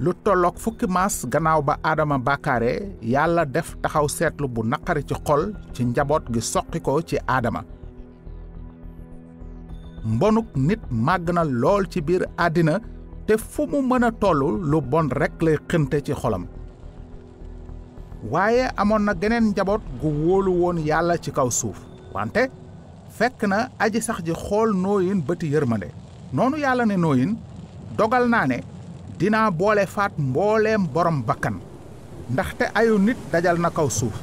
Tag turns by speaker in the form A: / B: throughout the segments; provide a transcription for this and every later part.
A: lu tolloog fukki maas gannaaw ba aadama bàkkaare yàlla def taxaw seetlu bu naqari ci xol ci njaboot gi soqi ko ci aadama. mbonuk nit màgg na lool ci biir àddina te fu mu mën a tollu lu bon rekk lay xënte ci xolam. waaye amoon na geneen njaboot gu wóolu woon yàlla ci kaw suuf wante fekk na aji sax ji xool nooyin bëti yërmande. noonu yàlla ne nooyin dogal naa ne dinaa boole faat mbooleem borom bakkan ndaxte ayu nit dajal na kaw suuf.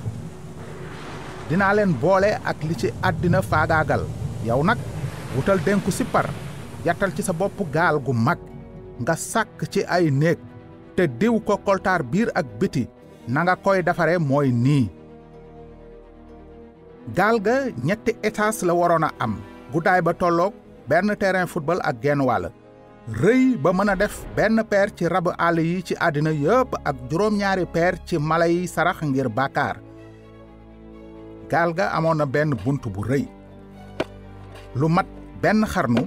A: dinaa leen boole ak li ci àddina faagaagal. yow nag wutal dénku sippar yattal ci sa bopp gaal gu mag nga sàkk ci ay néeg te diw ko koltaar biir ak biti na nga koy defare mooy nii. gaal ga ñetti étage la waroon a am guddaay ba tolloog benn terrain football ak genn wàll rëy ba mën a def benn peer ci rabu àll yi ci àddina yëpp ak juróom-ñaari peer ci mala yi sarax ngir bàkkaar. gaal ga amoon na benn bunt bu rëy lu mat benn xarnu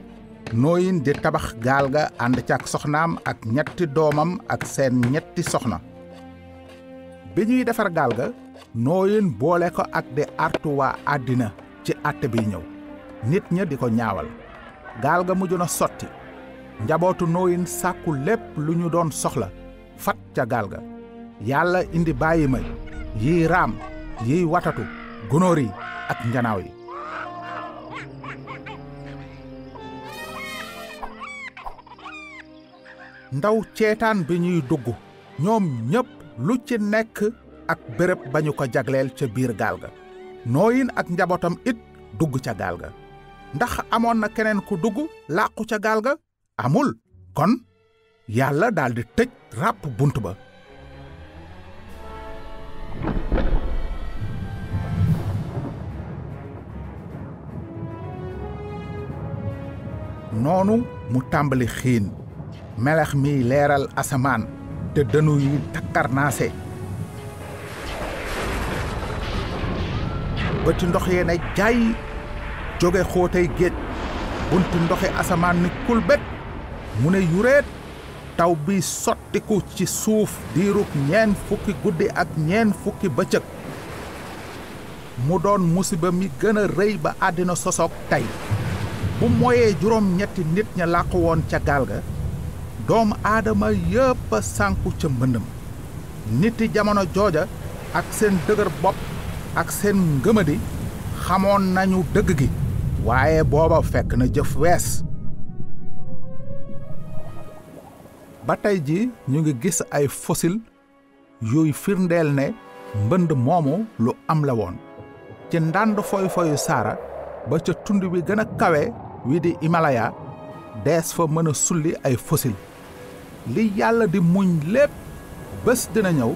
A: nooyin di tabax gaal ga ànd ci ak soxnaam ak ñetti doomam ak seen ñetti soxna. bi ñuy defar gaal ga nooyin boole ko ak di artu waa àddina ci àtte bi ñëw nit ña di ko ñaawal. gaal ga mujj na sotti njabootu nooyin sàkku lépp lu ñu doon soxla fat ca gaal ga. yàlla indi bàyyi ma yiy raam yiy watatu gunóor yi ak njanaaw yi. ndaw ceetaan bi ñuy dugg ñoom ñépp lu ci nekk ak béréb ba ñu ko jagleel ca biir gaal ga. nooyin ak njabootam it dugg ca gaal ga. ndax amoon na keneen ku dugg làqu ca gaal ga? amul. kon yàlla daldi tëj ràpp bunt ba. noonu mu tàmbali xiin melax mi leeral asamaan te dënu yi takkarnaase. bëti ndox yee ne jaay jóge xóotay géej bunti ndoxi asamaan ni kulbet mu ne yureet taw bi sottiku ci suuf diirub 40 guddi ak 40 bëccëg. mu doon musiba mi gën a rëy ba àddina sosoog tey. bu mooyee juróom-ñetti nit ña làqu woon ca gaal ga doomu aadama yépp a sànku ca mbëndëm. niti jamono jooja ak seen dëgër bopp ak seen ngëmadi xamoon nañu dëgg gi waaye booba fekk na jëf wees. ba tey ji ñu ngi gis ay fosil yuy firndeel ne mbënd moomu lu am la woon ci ndànd foy-foyu saara ba ca tund wi gën a kawe wi di Himalaya dees fa mën a sulli ay fosil. li yàlla di muñ lépp bés dina ñëw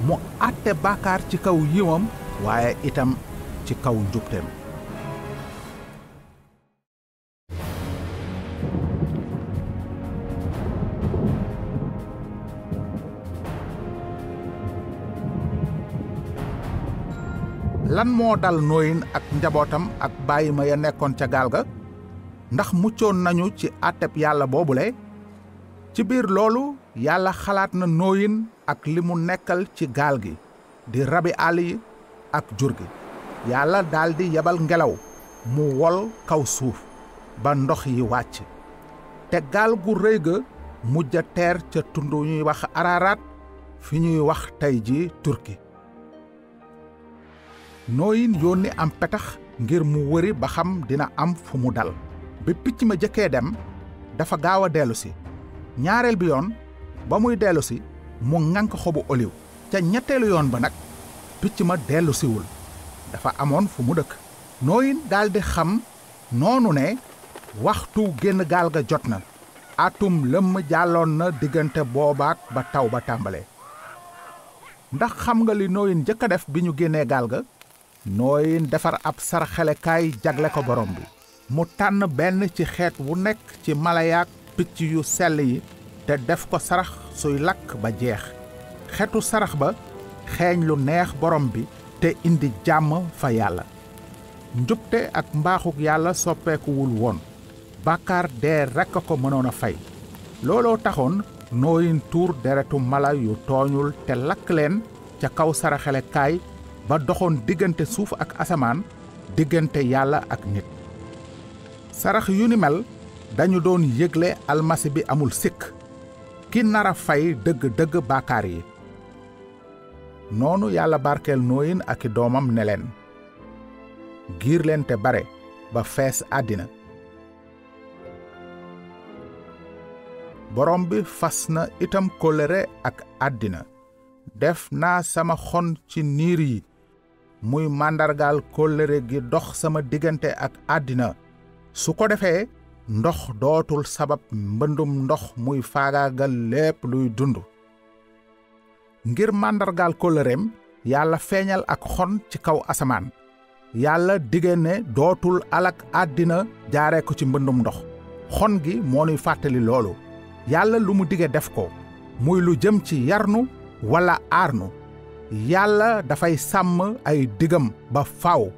A: mu àtte bàkkaar ci kaw yiwam waaye itam ci kaw njubteem. lan moo dal nooyin ak njabootam ak bàyyi ma ya nekkoon ca gaal ga? ndax muccoon nañu ci àtteb yàlla boobule? ci biir loolu yàlla xalaat na nooyin ak li mu nekkal ci gaal gi di rabi àll yi ak jur gi. yàlla daldi yebal ngelaw mu wol kaw suuf ba ndox yi wàcc te gaal gu rëy ga mujj a teer ca tund ñuy wax Ararat fi ñuy wax tey ji Turki. nooyin yónni am petax ngir mu wëri ba xam dina am fu mu dal. bi picc ma jëkkee dem dafa gaaw a dellusi. ñaareel bi yoon ba muy dellusi mu ŋànk xobu oliw. ca ñetteelu yoon ba nag picc ma dellusiwul dafa amoon fu mu dëkk. nooyin daldi xam noonu ne waxtu génn gaal ga jot na. atum lëmm jàlloon na diggante boobaak ba taw ba tàmbalee. ndax xam nga li nooyin jëkk a def bi ñu génnee gaal ga? nooyin defar ab sarxelekaay jagle ko borom bi. mu tànn benn ci xeet wu nekk ci mala yaak picc yu sell yi te def ko sarax suy lakk ba jeex. xetu sarax ba xeeñ lu neex borom bi te indi jàmm fa yàlla. njubte ak mbaaxuk yàlla soppeekuwul woon. bàkkaar dee rekk ko mënoon a fay. looloo taxoon nooyin tuur deretu mala yu tooñul te lakk leen ca kaw saraxele kaay ba doxoon diggante suuf ak asamaan, diggante yàlla ak nit. sarax yu ni mel dañu doon yégle almasi bi amul sikk, ki nara fay dëgg-dëgg baakaar yi. noonu yàlla barkeel nooyin ak i doomam ne leen, giir leen te bare ba fees àddina. borom bi fas na itam kóllëre ak àddina. def naa sama xon ci niir yi muy màndargaal kóllëre gi dox sama diggante ak àddina. su ko defee ndox dootul sabab mbëndum ndox muy faagaagal lépp luy dund. ngir màndargaal kóllëreem yàlla feeñal ak xon ci kaw asamaan. yàlla dige ne dootul alak àddina jaaree ko ci mbëndum ndox. xon gi moo nuy fàttali loolu. yàlla lu mu dige def ko, muy lu jëm ci yarnu wala aarnu. yàlla dafay sàmm ay digam ba faw.